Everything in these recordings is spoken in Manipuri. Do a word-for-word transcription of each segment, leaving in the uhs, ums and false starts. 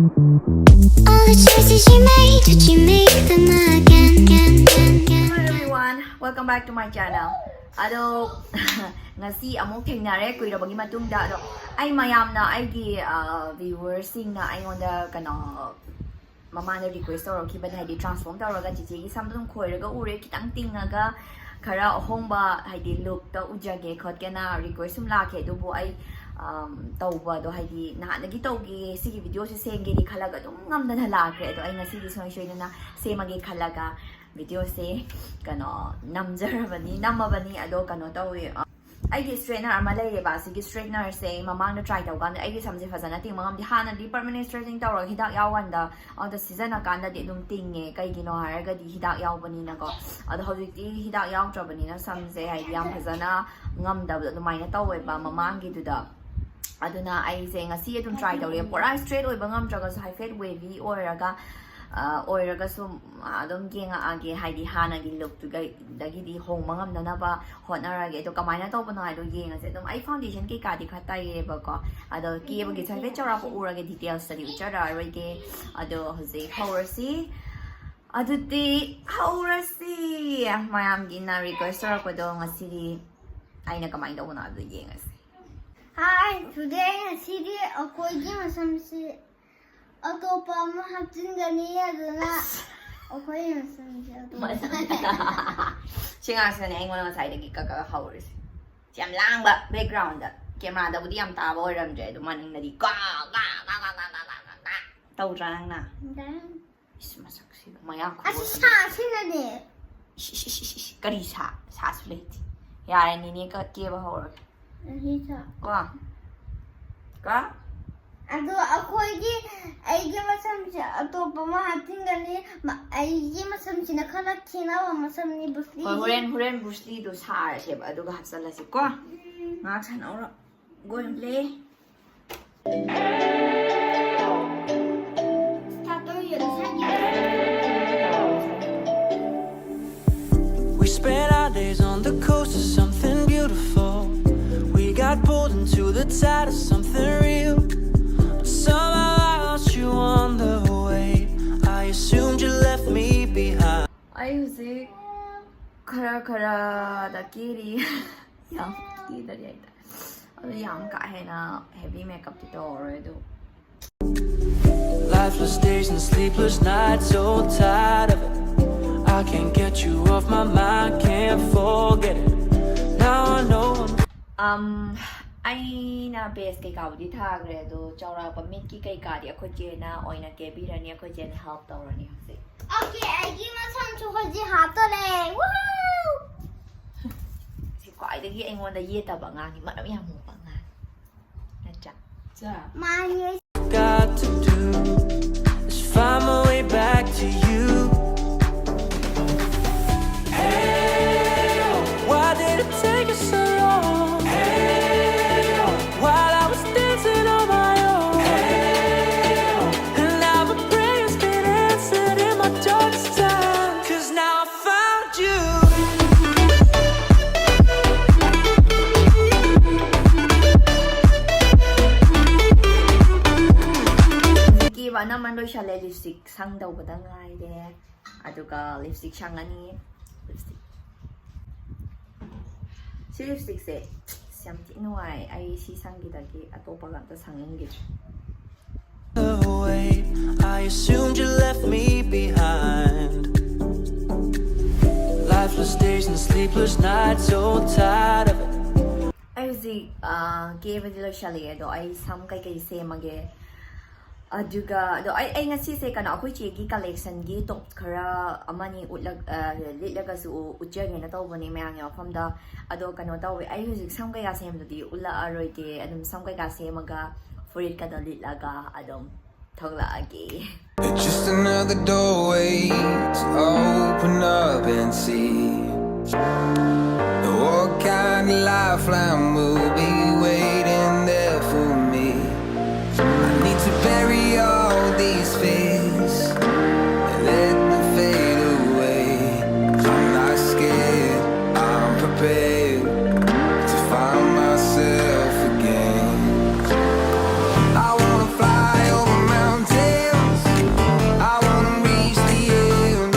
All the choices you made, did you make them again? Again, again, again? Hello everyone, welcome back to my channel. ꯑꯗꯣ ꯉꯁꯤ ꯑꯃꯨꯛ ꯊꯦꯡꯅꯔꯦ ꯀꯨꯏꯔꯕꯒꯤ ꯃꯇꯨꯡꯗ꯫ ꯑꯗꯣ ꯑꯩ ꯃꯌꯥꯝꯅ ꯑꯩꯒꯤ ꯚ꯭ꯌꯨꯋꯔꯁꯤꯡꯅ ꯑꯩꯉꯣꯟꯗ ꯀꯩꯅꯣ ꯃꯃꯥꯡꯗ ꯔꯤꯀ꯭ꯋꯦꯁ ꯇꯧꯔꯛꯈꯤꯕꯅꯦ, ꯍꯥꯏꯗꯤ ꯇ꯭ꯔꯥꯟꯁꯐꯣꯔꯝ ꯇꯧꯔꯒ ꯆꯤꯆꯦꯒꯤ ꯁꯝ ꯑꯗꯨꯝ ꯈꯣꯏꯔꯒ ꯎꯔꯦ, ꯈꯤꯇꯪ ꯇꯤꯡꯉꯒ ꯈꯔ ꯑꯍꯣꯡꯕ ꯍꯥꯏꯗꯤ ꯂꯨꯛꯇ ꯎꯖꯒꯦ ꯈꯣꯠꯀꯦꯅ ꯔꯤꯀ꯭ꯋꯦꯁ ꯁꯨꯝ ꯂꯥꯛꯈꯤ꯫ ꯑꯗꯨꯕꯨ ꯑꯩ ꯑꯝ, ꯇꯧꯕꯗꯣ ꯍꯥꯏꯗꯤ ꯅꯍꯥꯟꯗꯒꯤ ꯇꯧꯒꯦ, ꯁꯤꯒꯤ ꯚꯤꯗꯤꯑꯣꯁꯦ ꯁꯦꯝꯒꯦꯗꯤ ꯈꯜꯂꯒ ꯑꯗꯨꯝ ꯉꯝꯗꯅ ꯂꯥꯛꯈ꯭ꯔꯦ꯫ ꯑꯗꯣ ꯑꯩ ꯉꯁꯤꯗꯤ ꯁꯨꯡꯁꯣꯏ ꯁꯣꯏꯗꯅ ꯁꯦꯝꯃꯒꯦ ꯈꯜꯂꯒ ꯚꯤꯗꯤꯑꯣꯁꯦ ꯀꯩꯅꯣ ꯅꯝꯖꯔꯕꯅꯤ ꯅꯝꯃꯕꯅꯤ꯫ ꯑꯗꯣ ꯀꯩꯅꯣ ꯇꯧꯋꯦ, ꯑ, ꯑꯩꯒꯤ ꯏꯁꯇ꯭ꯔꯦꯠꯅꯔ ꯑꯃ ꯂꯩꯌꯦꯕ꯫ ꯑꯁꯤꯒꯤ ꯏꯁꯇ꯭ꯔꯦꯠꯅꯔꯁꯦ ꯃꯃꯥꯡꯗ ꯇ꯭ꯔꯥꯏ ꯇꯧꯀꯥꯟꯗ ꯑꯩꯒꯤ ꯁꯝꯁꯦ ꯐꯖꯅ ꯇꯤꯡꯕ ꯉꯝꯗꯦ꯫ ꯍꯥꯟꯅꯗꯤ ꯄꯔꯃꯅꯦꯟ ꯏꯁꯇ꯭ꯔꯦꯠꯅꯤꯡ ꯇꯧꯔꯒ ꯍꯤꯗꯥꯛ ꯌꯥꯎꯀꯥꯟꯗ ꯑꯗ ꯁꯤꯖꯤꯟꯅꯀꯥꯟꯗꯗꯤ ꯑꯗꯨꯝ ꯇꯤꯡꯉꯦ, ꯀꯩꯒꯤꯅꯣ ꯍꯥꯏꯔꯒꯗꯤ ꯍꯤꯗꯥꯛ ꯌꯥꯎꯕꯅꯤꯅꯀꯣ꯫ ꯑꯗꯣ ꯍꯧꯖꯤꯛꯇꯤ ꯍꯤꯗꯥꯛ ꯌꯥꯎꯗ꯭ꯔꯕꯅꯤꯅ ꯁꯝꯁꯦ ꯍꯥꯏꯗꯤ ꯌꯥꯝ ꯐꯖꯅ ꯉꯝꯗꯕꯗꯣ ꯑꯗꯨꯃꯥꯏꯅ ꯇꯧꯋꯦꯕ ꯃꯃꯥꯡꯒꯤꯗꯨꯗ꯫ ꯑꯗꯨꯅ ꯑꯩꯁꯦ ꯉꯁꯤ ꯑꯗꯨꯝ ꯇ꯭ꯔꯥꯏ ꯇꯧꯔꯦ꯫ ꯄꯨꯔꯥ ꯏꯁꯇ꯭ꯔꯦꯠ ꯑꯣꯏꯕ ꯉꯝꯗ꯭ꯔꯒꯁꯨ ꯍꯥꯏꯐꯦꯠ ꯋꯦꯚꯤ ꯑꯣꯏꯔꯒ ꯑ, ꯑꯣꯏꯔꯒꯁꯨ ꯑꯗꯨꯝ ꯌꯦꯡꯉꯛꯑꯒꯦ, ꯍꯥꯏꯗꯤ ꯍꯥꯟꯅꯒꯤ ꯂꯨꯛꯇꯨꯗꯒꯤꯗꯤ ꯍꯣꯡꯕ ꯉꯝꯅꯅꯕ ꯍꯣꯠꯅꯔꯒꯦ꯫ ꯑꯗꯣ ꯀꯃꯥꯏꯅ ꯇꯧꯕꯅꯣ ꯍꯥꯏꯗꯣ ꯌꯦꯡꯉꯁꯦ꯫ ꯑꯗꯨꯝ ꯑꯩ ꯐꯥꯎꯟꯗꯦꯁꯟ ꯀꯩꯀꯥꯁꯤ ꯈꯔ ꯇꯩꯔꯦꯕꯀꯣ꯫ ꯑꯗꯣ ꯀꯦꯕꯒꯤꯁꯨ ꯍꯥꯏꯐꯦꯠ ꯆꯥꯎꯔꯥꯛꯄ ꯎꯔꯒꯦ, ꯗꯤꯇꯦꯜꯁꯇꯗꯤ ꯎꯠꯆꯔꯛꯑꯔꯣꯏꯒꯦ꯫ ꯑꯗꯣ ꯍꯧꯖꯤꯛ ꯍꯧꯔꯁꯤ꯫ ꯑꯗꯨꯗꯤ ꯍꯧꯔꯁꯤ꯫ ꯃꯌꯥꯝꯒꯤꯅ ꯔꯤꯀ꯭ꯋꯦꯁ ꯇꯧꯔꯛꯄꯗꯣ ꯉꯁꯤꯗꯤ ꯑꯩꯅ ꯀꯃꯥꯏꯅ ꯇꯧꯕꯅꯣ ꯑꯗꯨ ꯌꯦꯡꯉꯁꯤ꯫ Hi, today ꯉꯁꯤꯗꯤ ꯑꯩꯈꯣꯏꯒꯤ ꯃꯁꯝꯁꯤ ꯑꯇꯣꯞꯄ ꯑꯃ ꯍꯥꯞꯆꯤꯟꯒꯅꯤ, ꯑꯗꯨꯅ ꯑꯩꯈꯣꯏꯒꯤ ꯃꯁꯝꯁꯤ ꯑꯇꯣꯞꯄ ꯁꯤ ꯉꯥꯛꯁꯤꯅꯅꯦ ꯑꯩꯉꯣꯟꯗ ꯉꯁꯥꯏꯗꯒꯤ ꯀꯛ ꯀꯛ ꯍꯧꯔꯤꯁꯦ꯫ ꯁꯤ ꯌꯥꯝ ꯂꯥꯡꯕ ꯕꯦꯛꯒ꯭ꯔꯥꯎꯟꯗ꯫ ꯀꯦꯃꯦꯔꯥꯗꯕꯨꯗꯤ ꯌꯥꯝ ꯇꯥꯕ ꯑꯣꯏꯔꯝꯗ꯭ꯔꯦ, ꯑꯗꯣ ꯃꯅꯤꯡꯗꯗꯤ ꯀꯥ ꯀꯥ ꯀꯥ ꯀꯥ ꯀꯥ ꯀꯥ ꯀꯥ ꯀꯥ ꯇꯧꯗ꯭ꯔꯥ ꯅꯪꯅ? ꯏꯁ, ꯃꯁꯛꯁꯤꯒ ꯃꯌꯥ ꯑꯁꯤ ꯈꯨꯕꯣꯛꯁꯤꯒ꯫ ꯁꯥꯁꯤꯅꯅꯦ꯫ ꯏꯁ, ꯏꯁ, ꯏꯁ, ꯏꯁ, ꯏꯁ, ꯀꯔꯤ ꯁꯥ? ꯁꯥꯁꯨ ꯂꯩꯇꯦ꯫ ꯌꯥꯔꯦ, ꯅꯤꯅꯦ ꯀ-, ꯀꯦꯕ ꯍꯧꯔꯒꯦ꯫ ꯑꯁꯤ ꯁꯥ ꯀꯣ? ꯀꯣ? ꯑꯗꯣ ꯑꯩꯈꯣꯏꯒꯤ, ꯑꯩꯒꯤ ꯃꯁꯝꯁꯦ ꯑꯇꯣꯞꯄ ꯑꯃ ꯍꯥꯞꯆꯤꯟꯒꯅꯤ꯫ ꯃ-, ꯑꯩꯒꯤ ꯃꯁꯝꯁꯤꯅ ꯈꯔ ꯈꯦꯠꯅꯕ ꯃꯁꯝꯅꯤ, ꯕꯨꯁꯂꯤ꯫ ꯍꯣꯏ, ꯍꯣꯔꯦꯟ, ꯍꯣꯔꯦꯟ ꯕ꯭ꯔꯨꯁꯂꯤꯗꯣ ꯁꯥꯔꯁꯦꯕ, ꯑꯗꯨꯒ ꯍꯥꯞꯆꯜꯂꯁꯤ ꯀꯣ? ꯉꯥꯏꯍꯥꯛ ꯁꯥꯟꯅꯧꯔꯣ꯫ Go and play. ꯁ꯭ꯇꯥꯔꯠ ꯇꯧꯔꯤꯌꯦ, ꯉꯁꯥꯏꯒꯤ꯫ We spent our days on the coast of something beautiful. We got pulled into the tide of something real. Somehow I lost you ꯑꯩ ꯍꯧꯖꯤꯛ ꯈꯔ ꯈꯔꯗ ꯀꯦꯔꯤ꯫ ꯌꯥꯝ ꯀꯦꯗꯔꯤ ꯍꯥꯏꯇꯥꯔꯦ꯫ ꯑꯗꯨ ꯌꯥꯝ ꯀꯥ ꯍꯦꯟꯅ heavy makeupꯇꯤ ꯇꯧꯔꯔꯣꯏ ꯑꯗꯨ꯫ Lifeless days and sleepless nights, so tired of it. I can't get you off my mind, can't forget it. Now I know I'm ꯑꯝ ꯑꯩꯅ base ꯀꯩꯀꯥꯕꯨꯗꯤ ꯊꯥꯈ꯭ꯔꯦ ꯑꯗꯣ ꯆꯥꯎꯔꯥꯛꯄ ꯃꯤꯠꯀꯤ ꯀꯩꯀꯥꯗꯤ ꯑꯩꯈꯣꯏ ꯆꯦꯅ ꯑꯣꯏꯅ ꯀꯦꯕꯤꯔꯅꯤ꯫ ꯑꯩꯈꯣꯏ ꯆꯦꯅ help ꯇꯧꯔꯅꯤ ꯍꯧꯖꯤꯛ꯫ Okay, ꯑꯩꯒꯤ ꯃꯁꯝꯁꯨ ꯍꯧꯖꯤꯛ ꯍꯥꯞꯇꯣꯔꯦ꯫ Woohoo! ꯁꯤ ꯈ꯭ꯋꯥꯏꯗꯒꯤ ꯑꯩꯉꯣꯟꯗ ꯌꯦꯠꯇꯕ ꯑꯉꯥꯡꯅꯤ꯫ ꯃꯔꯝ ꯌꯥꯝ ꯃꯣꯛꯄ ꯑꯉꯥꯡꯅꯤ ꯅꯠꯇ꯭ꯔꯥ? ꯃꯥꯅꯦ꯫ got to do is find my way back to you. Hey, why did it take us so long? Hey, while I was dancing on my own. Hey, and now my prayers get answered in my darkest time. Cause now I found you. ꯀꯦꯕ ꯑꯅꯝꯕꯅ ꯂꯣꯏꯁꯜꯂꯦ꯫ Lipstick ꯁꯪꯗꯧꯕꯗ ꯉꯥꯏꯔꯦ꯫ ꯑꯗꯨꯒ lipstick ꯁꯪꯉꯅꯤ꯫ Lipstick ꯁꯤ lipstickꯁꯦ ꯑꯁ ꯌꯥꯝ ꯊꯤ ꯅꯨꯡꯉꯥꯏ꯫ ꯑꯩ ꯁꯤ ꯁꯪꯈꯤꯗꯒꯤ ꯑꯇꯣꯞꯄꯒ ꯑꯝꯇ ꯁꯪꯍꯟꯈꯤꯗ꯭ꯔꯦ꯫ Away, I assumed you left me behind. Lifeless days and sleepless nights, so tired of it. ꯑꯩ ꯍꯧꯖꯤꯛ ꯀꯦꯕꯗꯤ ꯂꯣꯏꯁꯜꯂꯛꯑꯦ ꯑꯗꯣ ꯑꯩ ꯁꯝ ꯀꯩꯀꯩ ꯁꯦꯝꯃꯒꯦ꯫ ꯑꯗꯨꯒ ꯑꯗꯣ ꯑꯩ ꯑꯩ ꯉꯁꯤꯁꯦ ꯀꯩꯅꯣ ꯑꯩꯈꯣꯏ ꯆꯦꯒꯤ collectionꯒꯤ top ꯈꯔ ꯑꯃꯅꯤ ꯎꯠꯂ ꯂꯤꯠꯂꯒꯁꯨ ꯎꯠꯆꯒꯦꯅ ꯇꯧꯕꯅꯦ ꯃꯌꯥꯝꯒꯤ ꯃꯐꯝꯗ꯫ ꯑꯗꯣ ꯀꯩꯅꯣ ꯇꯧꯋꯦ, ꯑꯩ ꯍꯧꯖꯤꯛ ꯁꯝ ꯀꯩꯀꯥ ꯁꯦꯝꯕꯗꯨꯗꯤ ꯎꯠꯂꯛꯑꯔꯣꯏꯒꯦ꯫ ꯑꯗꯨꯝ ꯁꯝ ꯀꯩꯀꯥ ꯁꯦꯝꯃꯒ ꯐꯨꯔꯤꯠꯀꯗꯣ ꯂꯤꯠꯂꯒ ꯑꯗꯨꯝ ꯊꯣꯛꯂꯛꯑꯒꯦ꯫ It's just another doorway to open up and see what kind of lifeline will be waiting there for me. I need to bury all these fears and let them fade away. I'm not scared, I'm prepared to find myself again. I wanna fly over mountains, I wanna reach the end.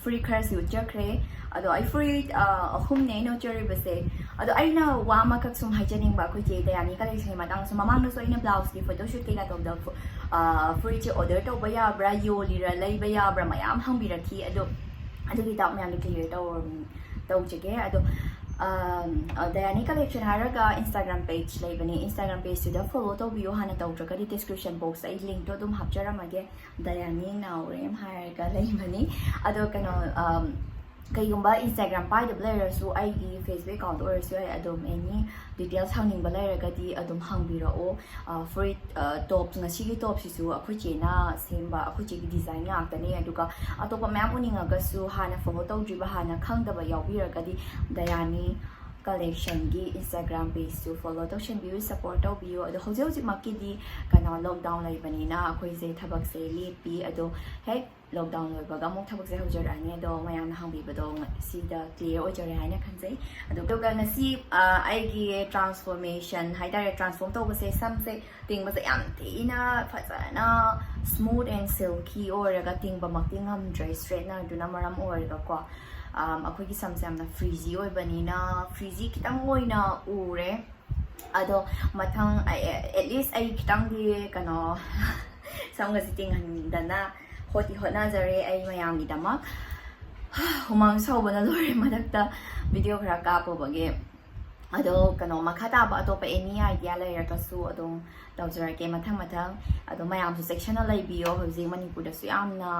ꯐꯨꯔꯤꯠ ꯈꯔꯁꯨ ꯎꯠꯆꯈ꯭ꯔꯦ꯫ ꯑꯗꯣ ꯑꯩ ꯐꯨꯔꯤꯠ ꯑꯍꯨꯝꯅꯦ ꯑꯩꯅ ꯎꯠꯆꯔꯤꯕꯁꯦ꯫ ꯑꯗꯣ ꯑꯩꯅ ꯋꯥ ꯑꯃꯈꯛ ꯁꯨꯝ ꯍꯥꯏꯖꯅꯤꯡꯕ, ꯑꯩꯈꯣꯏ ꯆꯦ ꯗꯌꯥꯅꯤ ꯀꯂꯦꯛꯁꯟꯒꯤ ꯃꯇꯥꯡꯗꯁꯨ꯫ ꯃꯃꯥꯡꯗꯁꯨ ꯑꯩꯅ ꯕ꯭ꯂꯥꯎꯁꯀꯤ ꯐꯣꯇꯣ ꯁꯨꯠ ꯀꯩꯀꯥ ꯇꯧꯕꯗ ꯐꯨꯔꯤꯠꯁꯦ ꯑꯣꯔꯗꯔ ꯇꯧꯕ ꯌꯥꯕ꯭ꯔꯥ, ꯌꯣꯜꯂꯤꯔ, ꯂꯩꯕ ꯌꯥꯕ꯭ꯔꯥ ꯃꯌꯥꯝ ꯍꯪꯕꯤꯔꯛꯈꯤ꯫ ꯑꯗꯣ ꯑꯗꯨꯒꯤ ꯗꯥꯎꯠ ꯃꯌꯥꯝꯗꯣ ꯀ꯭ꯂꯤꯌꯥꯔ ꯇꯧꯔ ꯇꯧꯖꯒꯦ꯫ ꯑꯗꯣ ꯗꯌꯥꯅꯤ ꯀꯂꯦꯛꯁꯟ ꯍꯥꯏꯔꯒ ꯏꯟꯁꯇꯥꯒ꯭ꯔꯥꯝ ꯄꯦꯖ ꯂꯩꯕꯅꯦ꯫ ꯏꯟꯁꯇꯥꯒ꯭ꯔꯥꯝ ꯄꯦꯖꯇꯨꯗ ꯐꯣꯂꯣ ꯇꯧꯕꯤꯌꯣ꯫ ꯍꯥꯟꯅ ꯇꯧꯗ꯭ꯔꯒꯗꯤ ꯗꯤꯁꯀ꯭ꯔꯤꯞꯁꯟ ꯕꯣꯛꯁꯇ ꯑꯩ ꯂꯤꯡꯛꯇꯣ ꯑꯗꯨꯝ ꯍꯥꯞꯆꯔꯝꯃꯒꯦ꯫ ꯗꯌꯥꯅꯤ ꯅꯥꯎꯔꯦꯝ ꯍꯥꯏꯔꯒ ꯂꯩꯕꯅꯤ꯫ ꯑꯗꯣ ꯀꯩꯅꯣ, ꯀꯩꯒꯨꯝꯕ ꯏꯟꯁꯇꯥꯒ꯭ꯔꯥꯝ ꯄꯥꯏꯗꯕ ꯂꯩꯔꯁꯨ ꯑꯩꯒꯤ ꯐꯦꯁꯕꯨꯛ ꯑꯦꯀꯥꯎꯟꯗ ꯑꯣꯏꯔꯁꯨ ꯌꯥꯏ꯫ ꯑꯗꯨꯝ ꯑꯦꯅꯤ ꯗꯤꯇꯦꯜꯁ ꯍꯪꯅꯤꯡꯕ ꯂꯩꯔꯒꯗꯤ ꯑꯗꯨꯝ ꯍꯪꯕꯤꯔꯛꯑꯣ꯫ ꯐꯨꯔꯤꯠ, ꯇꯣꯞꯁ, ꯉꯁꯤꯒꯤ ꯇꯣꯞꯁꯤꯁꯨ ꯑꯩꯈꯣꯏ ꯆꯦꯅ ꯁꯦꯝꯕ, ꯑꯩꯈꯣꯏ ꯆꯦꯒꯤ ꯗꯤꯖꯥꯏꯟ ꯉꯥꯛꯇꯅꯦ꯫ ꯑꯗꯨꯒ ꯑꯇꯣꯞꯄ ꯃꯌꯥꯝ ꯎꯅꯤꯡꯉꯒꯁꯨ, ꯍꯥꯟꯅ ꯐꯣꯂꯣ ꯇꯧꯗ꯭ꯔꯤꯕ, ꯍꯥꯟꯅ ꯈꯪꯗꯕ ꯌꯥꯎꯕꯤꯔꯒꯗꯤ ꯗꯌꯥꯅꯤ ꯀꯂꯦꯛꯁꯟꯒꯤ ꯏꯟꯁꯇꯥꯒ꯭ꯔꯥꯝ ꯄꯦꯖꯁꯨ ꯐꯣꯂꯣ ꯇꯧꯁꯟꯕꯤꯌꯨ, ꯁꯞꯄꯣꯔꯠ ꯇꯧꯕꯤꯌꯨ꯫ ꯑꯗꯣ ꯍꯧꯖꯤꯛ ꯍꯧꯖꯤꯛꯃꯛꯀꯤꯗꯤ ꯀꯩꯅꯣ, ꯂꯣꯛꯗꯥꯎꯟ ꯂꯩꯕꯅꯤꯅ ꯑꯩꯈꯣꯏꯁꯦ ꯊꯕꯛꯁꯦ ꯂꯦꯞꯄꯤ꯫ ꯑꯗꯣ ꯍꯦꯛ ꯂꯣꯛꯗꯥꯎꯟ ꯂꯣꯏꯕꯒ ꯑꯃꯨꯛ ꯊꯕꯛꯁꯦ ꯍꯧꯖꯔꯛꯑꯅꯤ꯫ ꯑꯗꯣ ꯃꯌꯥꯝꯅ ꯍꯪꯕꯤꯕꯗꯣ ꯁꯤꯗ ꯀ꯭ꯂꯤꯌꯥꯔ ꯑꯣꯏꯖꯔꯦ ꯍꯥꯏꯅ ꯈꯟꯖꯩ꯫ ꯑꯗꯨꯒ ꯉꯁꯤ ꯑꯩꯒꯤ ꯇ꯭ꯔꯥꯟꯁꯐꯣꯔꯃꯦꯁꯟ ꯍꯥꯏꯇꯥꯔꯦ, ꯇ꯭ꯔꯥꯟꯁꯐꯣꯔꯝ ꯇꯧꯕꯁꯦ, ꯁꯝꯁꯦ ꯇꯤꯡꯕꯁꯦ ꯌꯥꯝ ꯊꯤꯅ ꯐꯖꯅ smooth and silky ꯑꯣꯏꯔꯒ, ꯇꯤꯡꯕꯃꯛꯇꯤ ꯉꯝꯗ꯭ꯔꯦ ꯏꯁꯇ꯭ꯔꯦꯠꯅꯔꯗꯨꯅ ꯃꯔꯝ ꯑꯣꯏꯔꯒꯀꯣ꯫ ꯑꯩꯈꯣꯏꯒꯤ ꯁꯝꯁꯦ ꯌꯥꯝꯅ ꯐ꯭ꯔꯤꯖꯤ ꯑꯣꯏꯕꯅꯤꯅ, ꯐ꯭ꯔꯤꯖꯤ ꯈꯤꯇꯪ ꯑꯣꯏꯅ ꯎꯔꯦ꯫ ꯑꯗꯣ ꯃꯊꯪ, at least ꯑꯩ ꯈꯤꯇꯪꯗꯤ ꯀꯩꯅꯣ, ꯁꯝꯒꯁꯦ ꯇꯤꯡꯍꯟꯗꯅ ꯍꯣꯠꯇꯤ ꯍꯣꯠꯅꯖꯔꯦ ꯑꯩ ꯃꯌꯥꯝꯒꯤꯗꯃꯛ꯫ ꯍꯨꯃꯥꯡ ꯁꯧꯕꯅ ꯂꯣꯏꯔꯦ ꯃꯊꯛꯇ ꯚꯤꯗꯤꯑꯣ ꯈꯔ ꯀꯥꯞꯄꯨꯕꯒꯤ꯫ ꯑꯗꯣ ꯀꯩꯅꯣ, ꯃꯈꯥ ꯇꯥꯕ ꯑꯇꯣꯞꯄ ꯑꯦꯅꯤ ꯑꯥꯏꯗꯤꯌꯥ ꯂꯩꯔꯒꯁꯨ ꯑꯗꯨꯝ ꯇꯧꯖꯔꯛꯀꯦ ꯃꯊꯪ ꯃꯊꯪ꯫ ꯑꯗꯣ ꯃꯌꯥꯝꯁꯨ ꯆꯦꯛꯁꯤꯟꯅ ꯂꯩꯕꯤꯌꯣ꯫ ꯍꯧꯖꯤꯛ ꯃꯅꯤꯄꯨꯔꯗꯁꯨ ꯌꯥꯝꯅ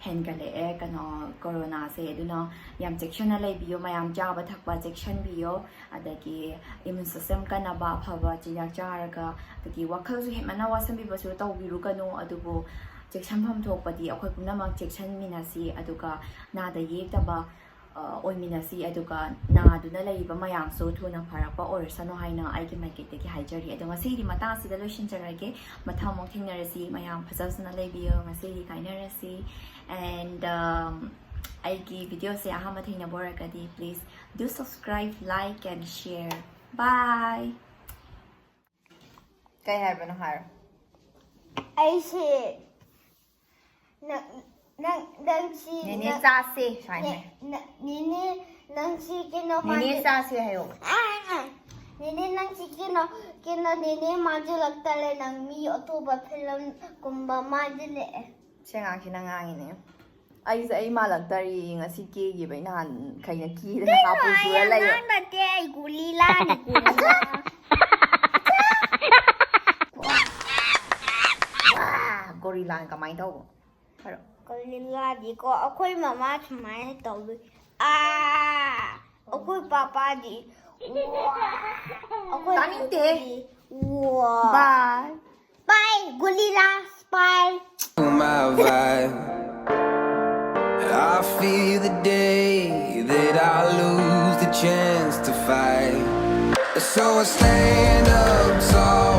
ꯍꯦꯟꯒꯠꯂꯛꯑꯦ ꯀꯩꯅꯣ, ꯀꯣꯔꯣꯅꯥꯁꯦ꯫ ꯑꯗꯨꯅ ꯌꯥꯝ ꯆꯦꯛꯁꯤꯟꯅ ꯂꯩꯕꯤꯌꯣ ꯃꯌꯥꯝ, ꯆꯥꯕ ꯊꯛꯄ ꯆꯦꯛꯁꯤꯟꯕꯤꯌꯣ꯫ ꯑꯗꯒꯤ ꯏꯃ꯭ꯌꯨꯟ ꯁꯤꯁꯇꯦꯝ ꯀꯟꯅꯕ ꯑꯐꯕ ꯆꯤꯟꯖꯥꯛ ꯆꯥꯔꯒ, ꯑꯗꯒꯤ ꯋꯥꯈꯜꯁꯨ ꯍꯦꯟꯃꯟꯅ ꯋꯥꯁꯟꯕꯤꯕꯁꯨ ꯇꯧꯕꯤꯔꯨꯒꯅꯨ꯫ ꯑꯗꯨꯕꯨ ꯆꯦꯛꯁꯤꯟꯐꯝ ꯊꯣꯛꯄꯗꯤ ꯑꯩꯈꯣꯏ ꯄꯨꯝꯅꯃꯛ ꯆꯦꯛꯁꯤꯟꯃꯤꯟꯅꯁꯤ꯫ ꯑꯗꯨꯒ ꯅꯥꯗ ꯌꯦꯛꯇꯕ ꯑꯣꯏꯃꯤꯟꯅꯁꯤ꯫ ꯑꯗꯨꯒ ꯅꯥꯗꯨꯅ ꯂꯩꯔꯤꯕ ꯃꯌꯥꯝꯁꯨ ꯊꯨꯅ ꯐꯔꯛꯄ ꯑꯣꯏꯔꯁꯅꯨ ꯍꯥꯏꯅ ꯑꯩꯒꯤ ꯃꯥꯏꯀꯩꯗꯒꯤ ꯍꯥꯏꯖꯔꯤ꯫ ꯑꯗꯣ ꯉꯁꯤꯒꯤꯗꯤ ꯃꯇꯥꯡ ꯑꯁꯤꯗ ꯂꯣꯏꯁꯤꯟꯖꯔꯒꯦ꯫ ꯃꯊꯪ ꯑꯃꯨꯛ ꯊꯦꯡꯅꯔꯁꯤ꯫ ꯃꯌꯥꯝ ꯐꯖ ꯐꯖꯅ ꯂꯩꯕꯤꯌꯣ꯫ ꯉꯁꯤꯒꯤ ꯀꯥꯏꯅꯔꯁꯤ꯫ And ꯑꯩꯒꯤ ꯚꯤꯗꯤꯑꯣꯁꯦ ꯑꯍꯥꯟꯕ ꯊꯦꯡꯅꯕ ꯑꯣꯏꯔꯒꯗꯤ please do subscribe, like and share. Bye. ꯀꯩ ꯍꯥꯏꯕꯅꯣ ꯍꯥꯏꯔꯣ꯫ ꯑꯩꯁꯦ ꯅꯪ ꯅꯪ ꯅꯪ ꯁꯤ ꯅꯦꯅꯦ ꯅꯪ- ꯆꯥꯁꯦ ꯁꯨꯃꯥꯏꯅ ꯅꯦ- ꯅ- ꯅꯦꯅꯦ ꯅꯪ ꯁꯤ ꯀꯩꯅꯣ ꯅꯦꯅꯦ ꯃꯥꯟꯖꯤꯜ- ꯆꯥꯁꯦ ꯍꯥꯏꯌꯣ. ꯑꯥ! ꯅꯦꯅꯦ ꯅꯪ ꯁꯤ ꯀꯩꯅꯣ ꯀꯩꯅꯣ ꯅꯦꯅꯦ ꯃꯥꯟꯖꯤꯜꯂꯛꯇꯔꯦ, ꯅꯪ ꯃꯤ ꯑꯇꯣꯞꯄ ꯐꯤꯂꯝꯒꯨꯝꯕ ꯃꯥꯟꯖꯤꯜꯂꯛꯑꯦ. ꯁꯤ ꯑꯉꯥꯡꯁꯤꯅ ꯉꯥꯡꯉꯤꯅꯦ. ꯑꯩꯁꯦ ꯑꯩ ꯃꯥꯜꯂꯛꯇꯔꯤ, ꯉꯁꯤ ꯀꯦꯈꯤꯕꯩ, ꯅꯍꯥꯟ ꯈꯩꯅ ꯀꯦꯗꯅ ꯍꯥꯞꯄꯨ ꯁꯨꯔ ꯂꯩꯌꯦ. ꯅꯠꯇꯦ, ꯑꯩ ꯒꯨꯂꯤꯂꯥꯅꯤ, ꯒꯨꯂꯤꯂꯥ. ꯒꯣꯔꯤꯂꯥꯅ ꯀꯃꯥꯏꯅ ꯇꯧꯕ? ꯍꯥꯏꯔꯣ. ꯒꯣꯔꯤꯂꯥꯗꯤꯀꯣ ꯑꯩꯈꯣꯏ ꯃꯃꯥ ꯁꯨꯃꯥꯏꯅ ꯇꯧꯗꯣꯏ. ꯑꯥ! ꯑꯩꯈꯣꯏ ꯄꯥꯄꯥꯗꯤ ꯋꯥ! ꯑꯩꯈꯣꯏ ꯇꯥꯅꯤꯡꯗꯦ. ꯄꯨꯄꯨꯗꯤ ꯋꯥ! Bye. Bye, gorilla, bye. My vibe. I fear the day that I lose the chance to fight. So I stand up tall.